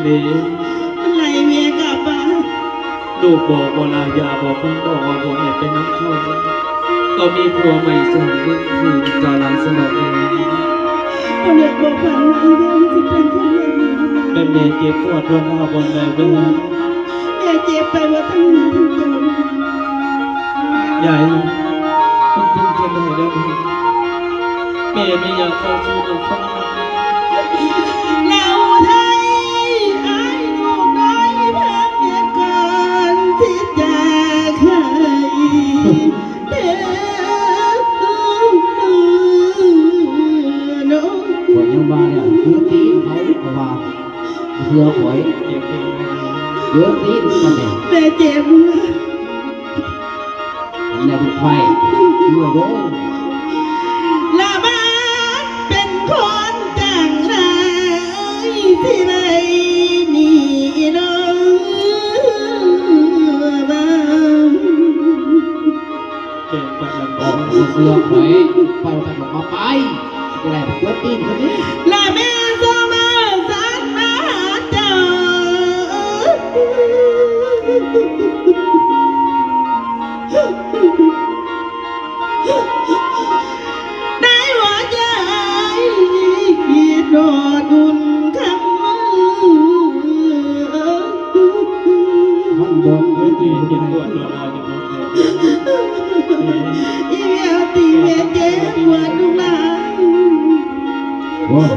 ເດ້ ໄລ່ແມ່ກັບບ້ານ. ລູກບອກບໍ່ລາ ຢ່າບອກເພິ່ນ ບອກວ່າບໍ່ໃຫ້ໄປນຳເຂົາ ກໍມີຜົວໃໝ່ສອງຄົນຄືຈາລັນສະເນາະແມ່. ບໍ່ເລືອກບໍ່ຝັນ ມັນຊິເປັນຄົນແບບນີ້. ແມ່ນແມ່ເຈັບປວດບ່ອນໜ້າບ່ອນໃດເບິ່ງ ແມ່ເຈັບໄປໝົດທັງເນື້ອທັງຕົວ. ຍາຍ ມັນເປັນຈັ່ງໃດແລ້ວ ແມ່ບໍ່ຢາກເວົ້າສູ່ລູກຟັງ. ເລົ່າໄທອ້າຍລູກນ້ອຍ ເພິ່ນເຮັດການທີ່ຈະໄຂເດີນ້ອງ. ຂ້ອຍຍັງວ່າແລ້ວ ຄືຕີນເຂົາ ເພາະວ່າເຊື່ອຂ້ອຍ ຄືຕີນມັນແຫຼະ ແມ່ເຈັບ. ແລ້ວໄປເມື່ອຍເດີ ລະບາດເປັນຄົນຈັ່ງໃດ ຊິໄດ້ໜີນ້ອງບາງ. ເຈົ້າບໍ່ເຊື່ອຂ້ອຍ ໄປ ໄປ ໄປ ໄປ. ຈະໄດ້ເກີດຕີນເຂົານີ້ ລະແມ່ສົ່ງມາສັນມາຫາເຈົ້າ ໃນຫົວໃຈຄິດຮອດບຸນຄຳ ມັນບໍ່ເຄີຍເຫັນເຈັບປວດເນາະ. ອີແວວຕີແມ່ເຈັບປວດລູກຫຼານ ໂອ້ຍ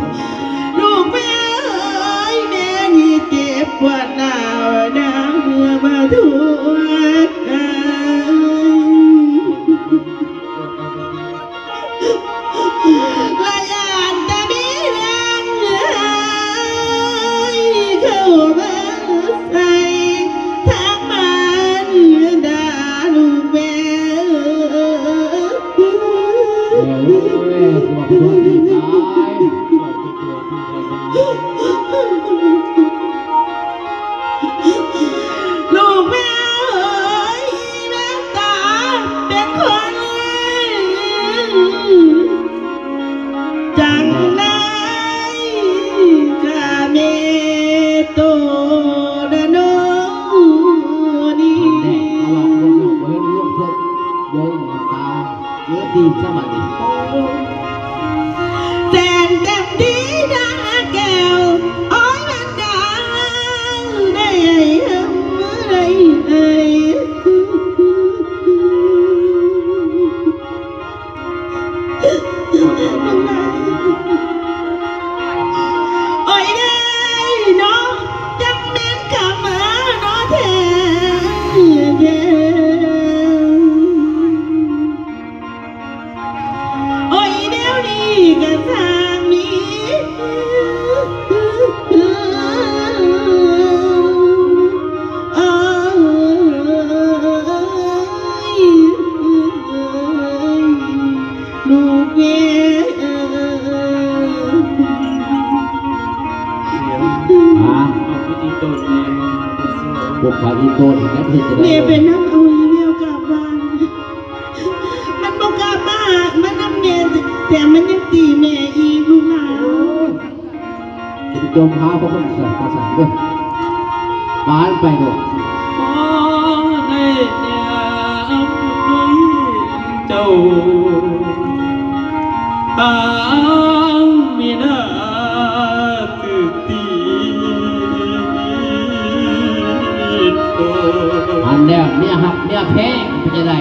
ລູກແມ່ເອີຍ ແມ່ນີ້ເຈັບປວດຫຼາວນາເມື່ອມາທວງການ ລະຢ້ານແຕ່ມີເລື່ອງຮ້າຍເຂົ້າມາໃສ່ ທາງມານດາລູກແມ່ເອີຍ. ໂອ້ຍ ຕົວ ຕົວທີ່ຕາຍ ຕົວທີ່ຕາຍ. ລູກແມ່ເອີຍ ແມ່ຕາເປັນຄົນຈັ່ງໃດກະແມ່ໂຕລະນ້ອງນີ້ ເບິ່ງຕາ ເກີດດີຊະບັດນີ້ ແສນຈັນທີດາແກ້ວ ໂອ້ຍ ແມ່ນນາງໄດ້ໄອ້ເຮີ້ມໄດ້ໄອ້ ໂອ້ຍເດ້ເນາະ ຈັກແມ່ນຄຳມາເນາະແທ້ ໂອ້ຍ ແນວນີ້ກະຊ່າງມີ ລູກແມ່ເອີຍ ສຽງ ຮະ ເອົາຄືອີໂຕນແມ່ ບໍ່ຂາຍອີໂຕນ ແລ້ວເຮັດຈັ່ງໃດ ແມ່ໄປນຳເອົາອີແມວກັບບ້ານ ມັນບໍ່ກັບມາ ມັນນຳແມ່ ແຖມມັນຍັງຕີແມ່ອີກ ລູກຫຼານ. ເປັນຈົ່ມຫາພະຄຸນສາດຕາສັງເດີ້ ບານໄປໂດດ ຂໍໃຫ້ແນມໂດຍເຈົ້າ ທາງມີນາຖືກຕີ ອັນແລ້ວເມຍຮັກເມຍແພງເປັນຈັ່ງໃດ?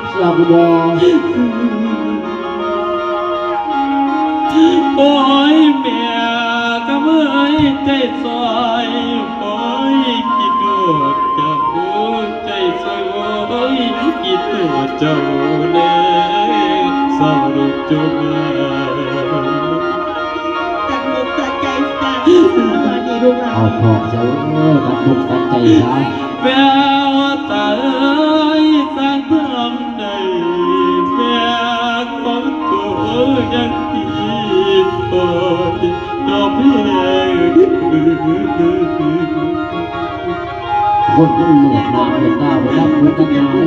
ເຊື່ອກູບໍ່? ໂອ້ຍ ແມ່ກະເມື່ອຍໃຈຊ່ອຍ ໂອ້ຍ ຄິດຮອດເຈົ້າ ໃຈຊ່ອຍ ໂອ້ຍ ຄິດຮອດເຈົ້າແລ້ວ ສາວລູກຈົບແລ້ວ ຕັດອົກຕັດໃຈ ສາວບ້ານນີ້ລູກຫຼານ ເອົາເຖາະ ສາວເອີຍ ຕັດອົກຕັດໃຈຊະ ແວວຕາເອີຍ ສ້າງທຳ ໃດແມ່ຂອງໂຕຍັງຄິດຮອດດອກແພງ ຄົນມັນເໝືອດໜ້າເໝືອດຕາບໍ່ຮັກເພິ່ນຈັກໜ້ອຍ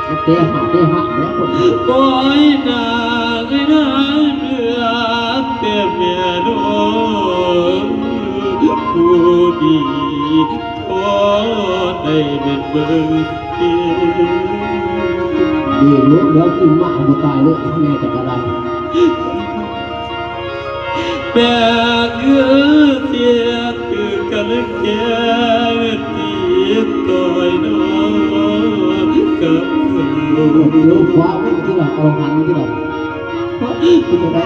ມັນແຕ່ຫາກໄດ້ຮັກແລ້ວຄົນ ໂອ້ຍ ນາງເອີຍ ນາງເຫຼືອແຕ່ແມ່ນ້ອງ ຜູ້ດີ ຂໍໄດ້ແມ່ນເບິ່ງເດ. ນີ້ລູກ ດຽວຂຶ້ນມາບໍ່ຕາຍເລີຍ ແມ່ເຈົ້າກໍໄດ້. ແບກເອື້ອເສຍຄືກັນແກ່ຕິດຕ່ອຍນ້ອງກັບເຂົາ. ເອີ ຄວ້າໄວ້ທີ່ລະ ເອົາຫັນທີ່ລະ ເປັນຈັ່ງໃດ?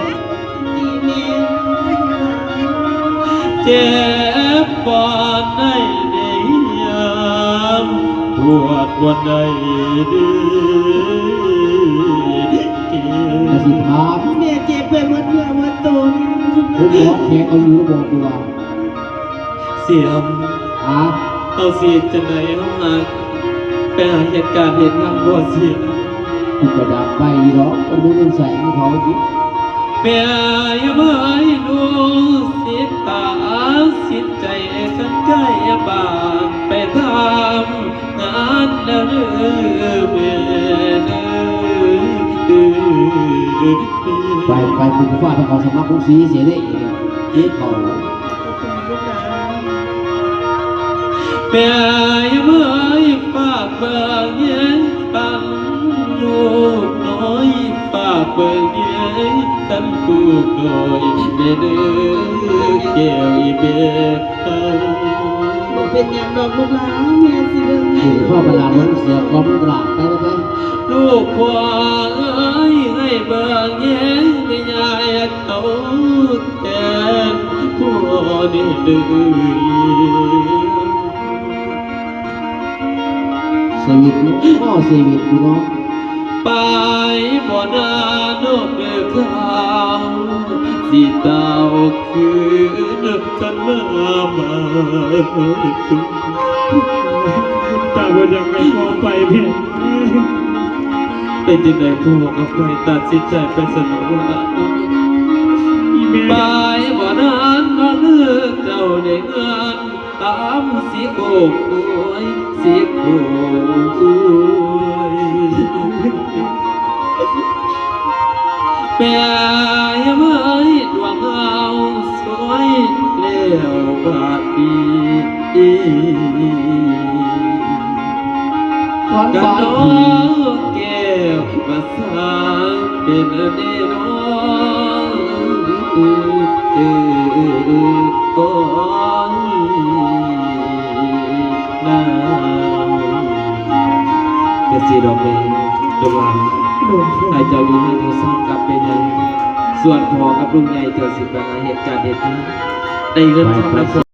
ເຈັບບ່ອນໃດໃນຍາມ ປວດບ່ອນໃດເດີ. ກະຊິຖາມ ແມ່ເຈັບໄປໝົດເນື້ອໝົດຕົວ. ໂອ້ ບອກແຂກເອົາຢູ່ບໍ່ ຄືວ່າ ສຽມ ຫາ ເຮົາຊິເຮັດຈັ່ງໃດ? ເຮົາຫາໄປຫາເຮັດການເຮັດງານບໍ່ ສຽມ? ກູກໍຢາກໄປຢູ່ດອກ ມັນບໍ່ມີໃສຂອງເຂົາຕິ. ແມ່ເອີຍ ລູກສິຕາສິດໃຈ ຄັນໃກ້ບ້ານໄປທຳ ງານເດີແມ່ເດີ. ໄປ ໄປ ພຸ້ນຟ້າໄປເຂົ້າສຳນັກກຸງສີເສຍເດ້ ເຈັບເຂົ້າ. ແມ່ເອີຍ ຝາກເບິ່ງແຍງຕັນລູກນ້ອຍ ຝາກເບິ່ງແຍງຕັນລູກນ້ອຍແດ່ເດີ ແກ້ວອີແມ່. ບໍ່ເປັນຫຍັງດອກລູກຫຼານ ແມ່ຊິເບິ່ງໃຫ້. ພໍ່ບັນດາເບິ່ງເສືອກອມຕະຫຼາດ ໄປ ໄປ ໄປ. ລູກພໍ່ເອີຍ ໃຫ້ເບິ່ງແຍງແມ່ຍາຍເຂົາແທນພໍ່ນີ້ເດີ. ຊີວິດເນາະ ຊີວິດເນາະ. ໄປບໍ່ນານດອກເດີ ຂ້າວຊິຕາວຄືນກັນມາບາດ. ຕາບໍ່ຢາກໃຫ້ພໍ່ໄປແທ້. ເປັນຈັ່ງໃດພໍ່ກັບແມ່ຕັດສິນໃຈໄປຊັ້ນລະ? ອີແມ່ ໄປບໍ່ນານດອກເດີ ເຈົ້າໄດ້ເງິນ ຕາມຊິໂຄກໂອຍ ຊິໂຄກໂອຍ. ແມ່ເອີຍ ດວງເຮົາສວຍແລ້ວບາດນີ້ ກັນດອກແກ້ວ ມາສ້າງເປັນເດນ້ອງ ເອີ ເອີ ເອີ ເອີ ໂອ້ຍ ນາງ. ກະຊິດອກແມ່ ດອກຫຼານ ໂດຍ ໃຫ້ເຈົ້າຢູ່ເຮືອນຢູ່ຊານກັບແມ່ໃຫຍ່ ສ່ວນພໍ່ກັບລຸງໃຫຍ່ເຈົ້າຊິໄປຫາເຮັດການເຮັດງານ ໄດ້ເງິນ ໄປ ທຳ ໄປ ນະຄອນ